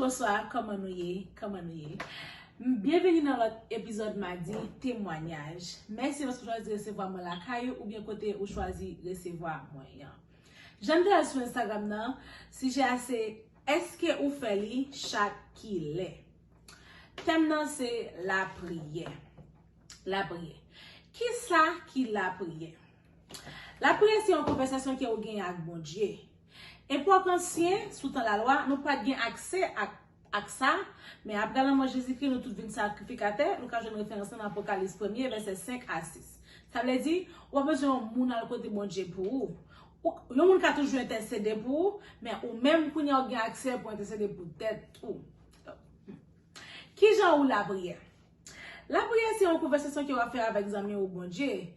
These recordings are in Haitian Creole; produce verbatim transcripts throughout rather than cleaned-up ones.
Bonswa, kòman nou ye? Kòman nou ye? M, byenveni nan lòt epizòd Madi Temwanyaj. Mèsi paske w chwazi resevwa mwen lakay ou oubyen kote ou chwazi resevwa mwen an. Jan m te al sou Instagram nan, sijè a se, èske ou fè li chak kilè? Tèm nan se lapriyè. Lapriyè. Kisa ki lapriyè? Lapriyè se yon konvèsasyon ke ou genyen ak Bondye. Epòk ansyen, sou tan lalwa, nou pa t gen aksè ak, ak sa, men apre lanmò Jezikri, nou tout vin sakrifikatè, nou ka jwenn referans lan nan Apokalis premye, vèsè senk a sis. Sa vle di, ou pa bezwen yon moun al kote Bondye pou ou. Ou, yon moun ka toujou entèsede pou ou, men ou menm kounye a ou gen aksè pou entèsede pou tèt ou. Kijan ou lapriyè? Lapriyè se yon konvèsasyon ke w ap fè avèk zanmi ou Bondye.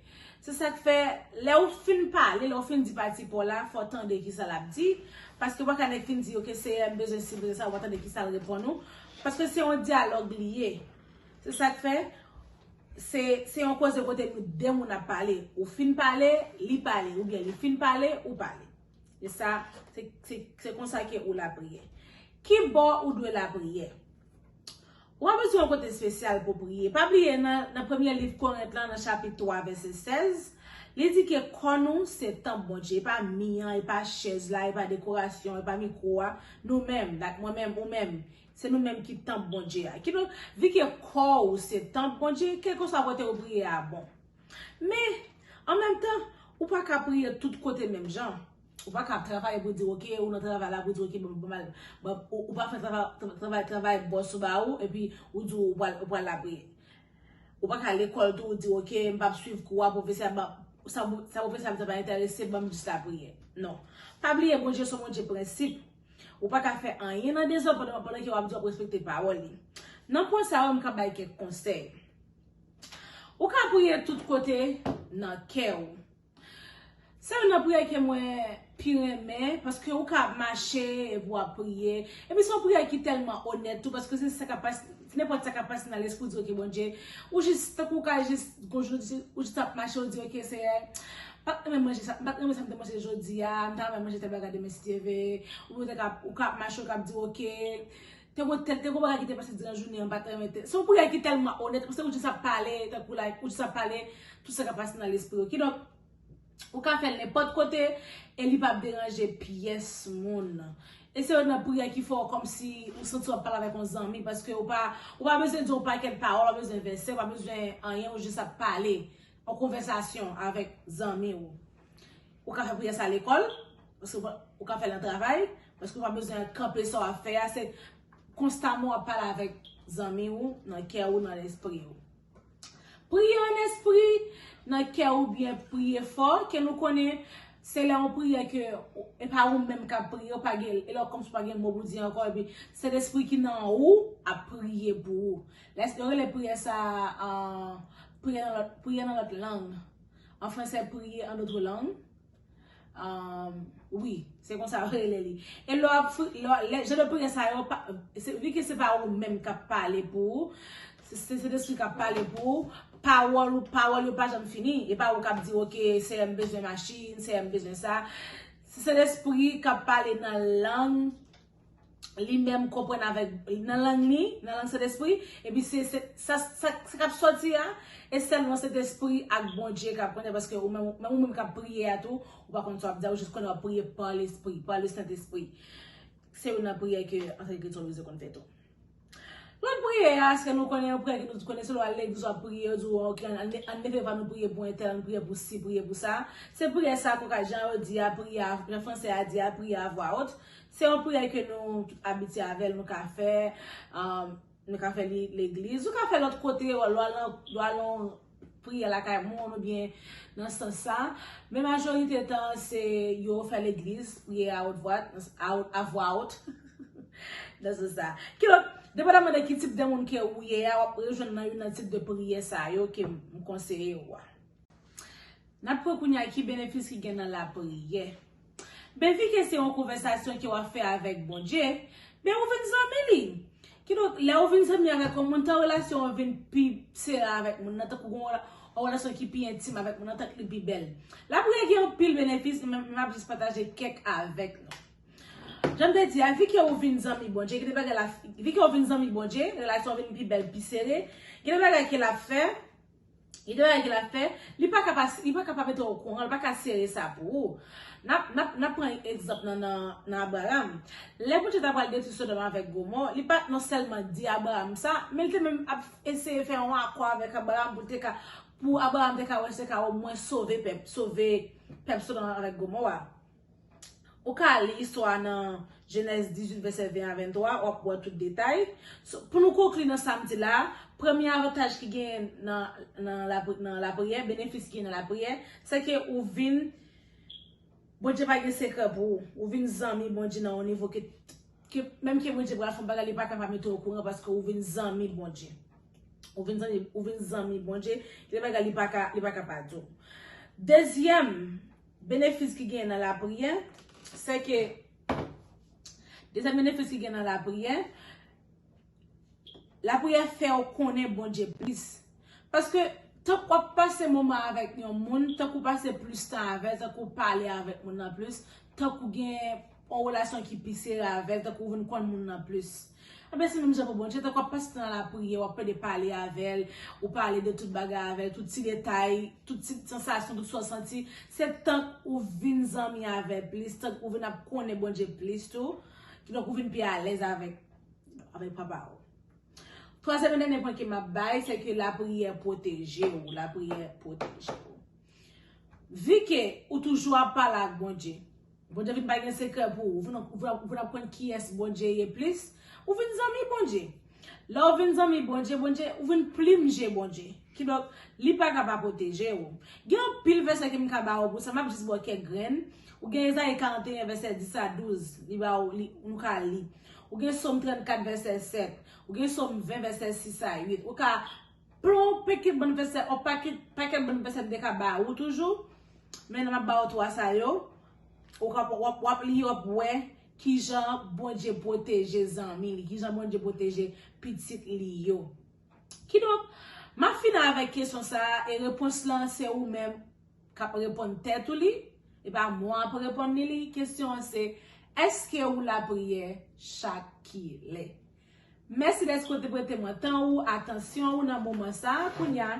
Se sa k fè, lè ou fin pale, lè ou fin di pati pa w la, fò w tande kisa l ap di. Paske w pa ka nèk fin di, "Ok, Seyè, m bezwen si, m bezwen sa," ou pa tande kisa l reponn ou. Paske se yon dyalòg li ye. Se sa k fè, se, se yon koze kote nou de moun ap pale. Ou fin pale, li pale, oubyen li fin pale, ou pale. E sa, se, se, se konsa ke ou lapriyè. Ki bò ou dwe lapriyè? Ou pa bezwen yon kote espesyal pou priye. Pa bliye, nan, nan premye liv Korent lan, nan chapit twa, vèsè sèz, li di ke kò nou se tanp Bondye. E pa mi an, e pa chèz la, e pa dekorasyon, e pa mikwo a. Nou menm, dak mwen menm, ou menm, se nou menm ki tanp Bondye a. Kidonk, vi ke kò ou se tanp Bondye, kèlkeswa kote ou priye a bon. Men, an menm tan, ou pa ka priye tout kote menm jan. Ou pa ka ap travay pou di, "Ok," ou nan travay la pou di, "Ok, bon, bon, mal, bon," ou, ou pa fè travay, travay, travay bòs ou ba ou, epi ou di ou pral, ou pral lapriyè. Ou pa ka lekòl tou, ou di, "Ok, m p ap swiv kou a, pwofesè a ban, sa, sa pwofesè a ap di a pa enterese, ban m jis lapriyè." Non. Pa bliye, Bondye se yon Bondye prensip. Ou pa ka fè anyen nan dezòd pandan, pandan ke w ap di w ap respekte pawòl li. Nan pwen sa yo, m ka bay kèk konsèy. Ou ka priye tout kote nan kè w. Se youn nan priyè ke mwen pi renmen, paske ou ka ap mache epi w ap priye. Epi se yon priyè ki tèlman onèt tou, paske se sa k ap pase, se nenpòt sa k ap pase nan lespri w, di, "Ok, Bondye," ou jis, tankou w ka jis, gon jou, ou jis ap mache, ou di, "Ok, Seyè, m pa t renmen manje sa, m pa t renmen sa m te manje jodi a, m ta renmen manje tèl bagay demen si Dye vle." Ou te ka, ou ka ap mache, ou ka ap di, "Ok, te gon tèl, te gon bagay ki te pase diran jounen an, m pa t renmen tèl." Se yon priyè ki tèlman onèt, paske ou jis ap pale, tankou like, ou jis ap pale, tout sa k ap pase nan lespri w. Kidonk, ou ka fè l nenpòt kote, e li p ap deranje pyès moun. E se youn nan priyè ki fè w kòmsi ou santi w ap pale avèk yon zanmi, paske ou pa, ou pa bezwen di yon pakèt pawòl, ou pa bezwen vèsè, ou pa bezwen anyen, ou jis ap pale, yon konvèsasyon avèk zanmi w. Ou ka fè priyè sa lekòl, paske ou pa, ou ka fè l nan travay, paske ou pa bezwen kanpe sa w ap fè a, se konstaman w ap pale avèk zanmi w, nan kè w, nan lespri w. Priye an espri, nan kè oubyen priye fò, ke nou konnen se lè yon priyè ke e pa ou menm k ap priye, ou pa gen, e lè w kòmsi ou pa gen mo pou di ankò, epi Sentespri ki nan ou ap priye pou ou. Lè yo rele priyè sa, ah, priye nan lòt, priye nan lòt lang. An fransè, priye an dotre lang. Um, wi, se konsa yo rele li. E lè w ap fri-, lè, lè, jan de priyè sa yo, pa, se, vi ke se pa ou menm k ap pale pou ou, se, se Sentespri k ap pale pou ou, pawòl ou, pawòl yo pa janm fini. E pa ou k ap di, "Ok, Seyè, m bezwen machin, Seyè, m bezwen sa." Se Sentespri k ap pale nan lang li menm konprann avèk, nan lang li, nan lang Sentespri, epi se, se, sa, sa, sa k ap sòti a, e sèlman Sentespri ak Bondye k ap konnen, paske ou menm, menm ou menm k ap priye a tou, ou pa konn sa w ap di a, ou jis konnen w ap priye pa Lespri, pa le Sentespri. Se youn nan priyè ke ansèy kretyen yo bezwen konn fè tou. Lòt priyè a, se nou konnen yon priyè ke nou tout konnen, se lè w al legliz w ap priye, yo di w, "Ok, ann, ann, ann leve va nou priye pou entèl, ann priye pou si, priye pou sa." Se priyè sa, konsa jan yo di a, priye a, jan fransè a di a, priye à voix haute. Se yon priyè ke nou tout abitye avè l, nou ka fè, um, nou ka fè li legliz, nou ka fè lòt kote, lè w al nan, lè w al nan priyè lakay moun oubyen nan sans sa. Men majorite tan, se yo fè legliz, priye à haute voix, à, à voix haute. Nan sans sa. Kidonk, depandaman de ki tip de moun ke ou ye a, w ap rejwenn nan youn nan tip de priyè sa yo ke m konseye ou a. N ap pran kounye a ki benefis ki gen nan lapriyè. Ben, vi ke se yon konvèsasyon ke w ap fè avèk Bondye, ben, ou vin zanmi li. Kidonk, lè ou vin zanmi avèk yon moun, tan relasyon an vin pi sere avèk moun nan, tankou gon rela-, yon relasyon ki pi entim avèk moun nan, tank li pi bèl. Lapriyè gen anpil benefis, men m ap jis pataje kèk avèk nou. Jan m te di a, vi ke ou vin zanmi Bondye, gen de bagay la, vi ke ou vin zanmi Bondye, relasyon vin pi bèl, pi sere, gen de bagay ke l ap fè, gen de bagay ke l ap fè, li pa ka pa, li pa ka pa mete w okouran, li pa ka sere sa pou ou. N ap, n ap, n ap pran egzanp nan, nan, nan Abraram. Lè Bondye ta pral detwi Sodòm avèk Gomò, li pa t non sèlman di Abraram sa, men li te menm ap eseye fè yon akò avèk Abraram pou te ka, pou Abraram te ka wè se ka omwen sove pèp, sove pèp Sodòm avèk Gomò a. Ou ka li istwa a nan Jenèz dizuit, vèsè ven a venntwa, w ap wè tout detay. So, pou nou konkli nan sa m di la, premye avantaj ki genyen nan, nan, lapri- nan lapriyè, benefis ki genyen nan lapriyè, se ke ou vin, Bondye pa gen sekrè pou ou. Ou vin zanmi Bondye nan yon nivo ke, ke menm ke Bondye pral fè yon bagay, li pa ka pa mete w okouran paske ou vin zanmi Bondye. Ou vin zanmi, ou vin zanmi Bondye, gen bagay li pa ka, li pa ka pa di w. Dezyèm benefis ki genyen nan lapriyè, se ke, dezyèm benefis ki genyen nan lapriyè, lapriyè fè w konnen Bondye plis. Paske, tank w ap pase moman avèk yon moun, tank ou pase plis tan avè l, tank ou pale avèk moun nan plis, tank ou gen yon relasyon ki pi sere avè l, tank ou vin konn moun nan plis. Ebyen, se menm jan pou Bondye, tank w ap pase tan nan lapriyè, w ap plede pale avè l, ou pale de tout bagay avè l, tout ti detay, tout ti sansasyon, tout sa w santi, se tank ou vin zanmi avè l plis, tank ou vin ap konnen Bondye plis tou, kidonk ou vin pi alèz avèk, avèk papa w. Twazyèm e dènye pwen ke m ap bay, se ke lapriyè pwoteje w, lapriyè pwoteje w. Vi ke ou toujou ap pale ak Bondye, Bondye vin pa gen sekrè pou ou, ou vin, ou vin, ou vin ap konn kiyès Bondye ye plis, ou vin zanmi Bondye. Lè ou vin zanmi Bondye, Bondye, ou vin plimje Bondye. Kidonk, li pa ka pa pwoteje ou. Gen anpil vèsè ke m ka ba ou pou sa, m ap jis ba w kèk grenn. Ou gen Ezayi karanteyen, vèsè dis a douz, li ba ou, li, nou ka li. Ou gen Sòm trannkat, vèsè sèt. Ou gen Sòm ven, vèsè sis a uit. Ou ka pran yon pakèt bann vèsè, yon pakèt, pakèt bann vèsè m te ka ba ou toujou. Men m ap ba ou twa sa yo. Ou ka, w ap, w ap li, w ap wè kijan Bondye pwoteje zanmi li, kijan Bondye pwoteje pitit li yo. Kidonk, m ap fini avèk kesyon sa a, e repons lan se ou menm k ap reponn tèt ou li, e pa mwen ap reponn li, li. Kesyon an se, èske ou lapriyè chak kilè? Mèsi dèske w te prete mwen tan ou, atansyon ou nan moman sa a. Kounye a,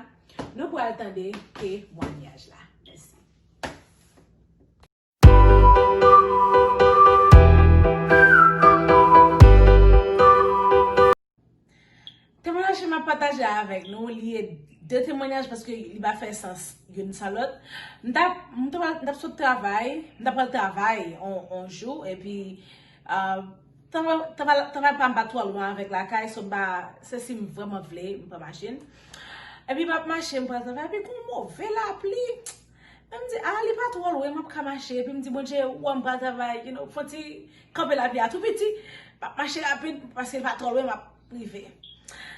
nou pral tande temwayaj la. Mèsi. Temwayaj ke m ap pataje avèk nou, li ye de temwayaj paske li pa fè sans youn san lòt. M t ap, m t ap, m t ap sot travay, m t ap pral travay on, on jou, epi, ah, travay, travay, travay pa m pa twò lwen avèk lakay, so m pa, se si m vrèman vle, m pran machin. Epi m ap mache, m pral travay, epi gon move lapli. Men m di, ah, li pa twò lwen, m ap ka mache. Epi m di, Bondye, ou wè m pral travay, you know, fò ti kanpe lapli a tou piti. M ap mache rapid, paske li pa twò lwen, m ap rive.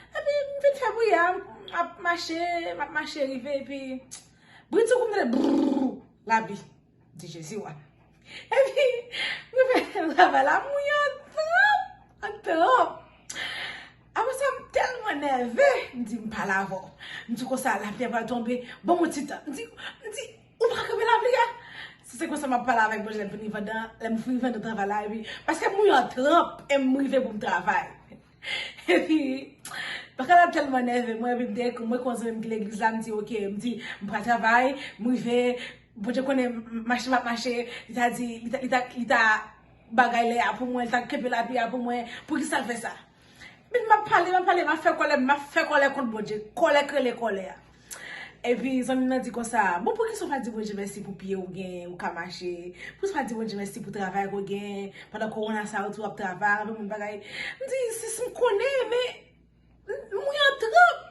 Epi m vin fè priyè, m ap mache, m ap mache rive, epi bridsoukou m tande brrr, lapli. M di, Jezi, wa. Epi, m rive nan travay la, m ri antrop, antrop. Apre sa, m tèlman nève, m di, m pale avè w. M di konsa, lapli a pral tonbe, ban m yon ti tan. M di, m di, ou pa kanpe lapli a? Si se konsa m ap pale avèk Bondye, lè m fin rive anndan, lè m fin rive anndan travay la, epi, paske m ri antrop, e m rive pou m travay. Epi, bagay la tèlman nève mwen, epi m te ekri, mwen konn zanmi m ki legliz la, m di, oke, m di, m pral travay, m rive, Bondye konnen m- mache m ap mache, li ta di, li ta, li ta, li ta bagay lè a pou mwen, li ta kenbe lapli a pou mwen, poukisa l fè sa? Men m ap pale, m ap pale, m ap fè kòlè, m ap fè kòlè kont Bondye, kòlè k rele kòlè a. Epi zanmi m nan di konsa, bon, poukisa w pa di Bondye mèsi pou pye ou gen, ou ka mache? Poukisa w pa di Bondye mèsi pou travay ke w gen, pandan kowona sa yo tou w ap travay, anpil moun bagay? M di, sis m konnen, men m ri antrop.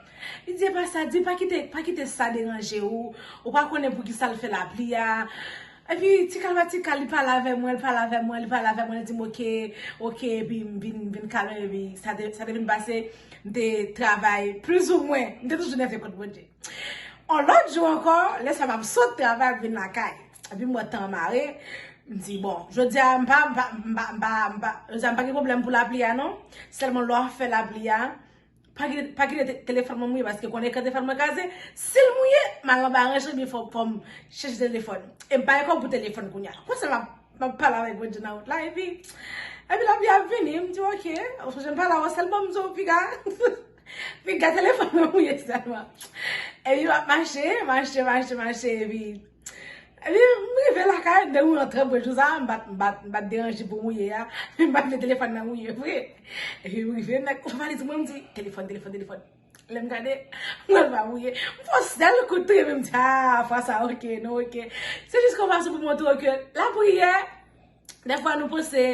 Li di, e pa sa, di pa kite, pa kite sa deranje ou, ou pa konnen poukisa l fè lapli a. Epi, ti kal pa ti kal, li pale avè mwen, li pale avè mwen, li pale avè mwen, li di m, oke, oke, epi m vin, m vin kalme, epi sa te, sa te vin pase, m te travay plizoumwen, m te toujou nève kont Bondye. On lòt jou ankò, lè sa m ap sot travay, m vin lakay, epi m wè tan an mare, m di, bon, jodi a, m pa, m pa, m pa, m pa, m pa, jodi a, m pa gen pwoblèm pou lapli a, non, sèlman lè w ap fè lapli a, Pa kite, pa kite te- telefòn mwen mouye, paske konnen kan telefòn mwen kraze, si l mouye, m al anba ranje, epi fò, fò m chèche telefòn. E m pa gen kòb pou telefòn kounye a. Konsa m ap, M ap pale avèk Bondye nan wout la, epi, epi lapli ap vini, m di, "Ok." Ou sonje m pale avè w sèlman, m di w, "Piga, piga telefòn nan mouye sèlman." Epi m ap mache, mache, mache, mache, epi, epi m rive lakay, m te mouye an trè bon jou sa, m pa t, m pa t, m pa t deranje pou mouye a, men m pa t vle telefòn nan mouye vre. Epi m rive, nèg, ou pa li di mwen, m di, "Telefòn, telefòn, telefòn." Lè m gade, mwen pa mouye. M fè yon sèl kout tou, epi m di, "Ah, fwa sa, ok, non, ok." Se jis yon fason pou montre w ke lapriyè, dèfwa nou panse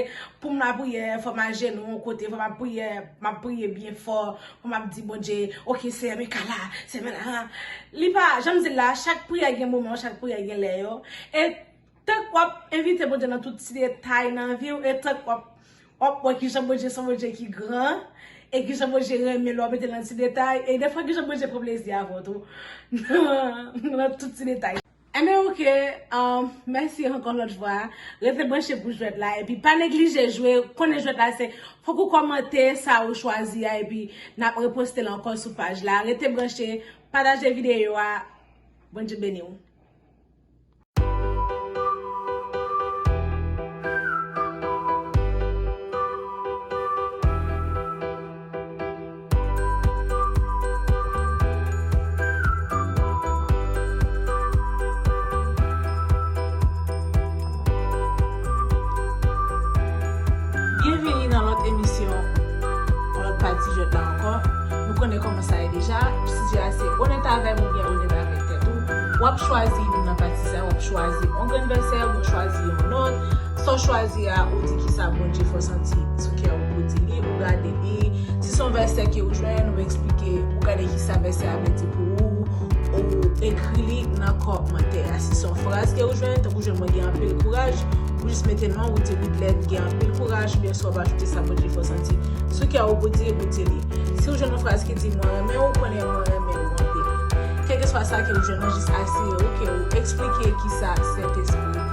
pou m lapriyè, fò m ajenou yon kote, fò m ap priyè, m ap priye byen fò, fò m ap di Bondye, "Ok, Seyè, men ka la, Seyè, men la." Li pa, jan m di l la, chak priyè gen moman, chak priyè gen lè yo. E tank w ap envite Bondye nan tout ti detay nan vi w, e tank w ap, w ap wè kijan Bondye se yon Bondye ki gran, e kijan Bondye renmen lè w mete l nan ti detay, e dèfwa kijan Bondye pran plezi avè w tou, nan, nan tout ti detay. Enben, ok, um, mèsi ankò lòt fwa. Rete branche pou jwèt la, epi pa neglije jwe, konnen jwèt la se, fòk ou kòmante sa ou chwazi a, epi n ap reposte l ankò sou paj la. Rete branche, pataje videyo a, Bondye beni w. Byenveni nan lòt emisyon, yon lòt pati jwèt la ankò. Nou konnen kòman sa ye deja. Sijè a se onèt avè m oubyen onèt avèk tèt ou. W ap chwazi youn nan pati sa yo, w ap chwazi yon grenn vèsè oubyen w chwazi yon lòt. Sa w chwazi a, ou di kisa Bondye fè w santi sou kè ou pou di li, ou gade li. Si se yon vèsè ke ou jwenn, ou eksplike, ou gade kisa vèsè a vle di pou ou, ou ekri li nan kòmantè a. Si se yon fraz ke ou jwenn, tankou jwenn mwen gen anpil kouraj, ou jis mete non, ou di Widlène gen anpil kouraj, oubyen si w ap ajoute sa Bondye fè w santi sou kè ou pou di, ou di li. Si ou jwenn yon fraz ki di mwen renmen ou, konnen mwen renmen ou anpil. Kèlkeswa sa ke ou jwenn nan, jis asire w ke ou eksplike kisa Sentespri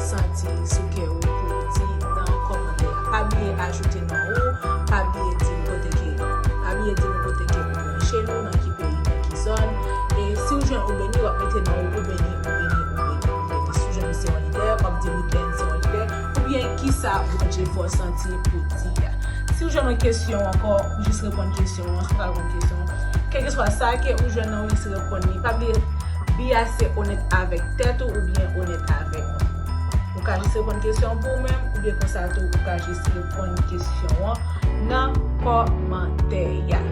santi sou kè ou pou di nan kòmantè a. Pa bliye ajoute non ou, pa bliye di nou kote ke, pa bliye di nou kote ke ou branche nou, nan ki peyi, nan ki zòn. E si ou jwenn ou beni, w ap mete non ou, ou beni, ou beni, ou beni, ou beni. Si ou jwenn ou se yon lidè, w ap di Widlène se yon lidè, oubyen kisa Bondye fè w santi pou di a. Si ou jwenn yon kesyon ankò, ou jis reponn kesyon an, si w pa reponn kesyon an. Kèlkeswa sa ke ou jwenn nan, ou jis reponn li. Pa bliye, bi a se onèt avèk tèt ou oubyen onèt avèk mwen. Ou ka jis reponn kesyon an pou ou menm, oubyen konsa tou, ou ka jis reponn kesyon an nan kòmantè a.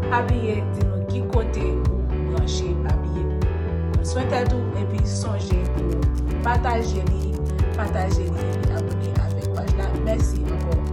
Pa bliye di nou ki kote ou branche, pa bliye. Pran swen tèt ou, epi sonje pou pataje li, pataje li, epi abòne avèk paj la. Mèsi ankò.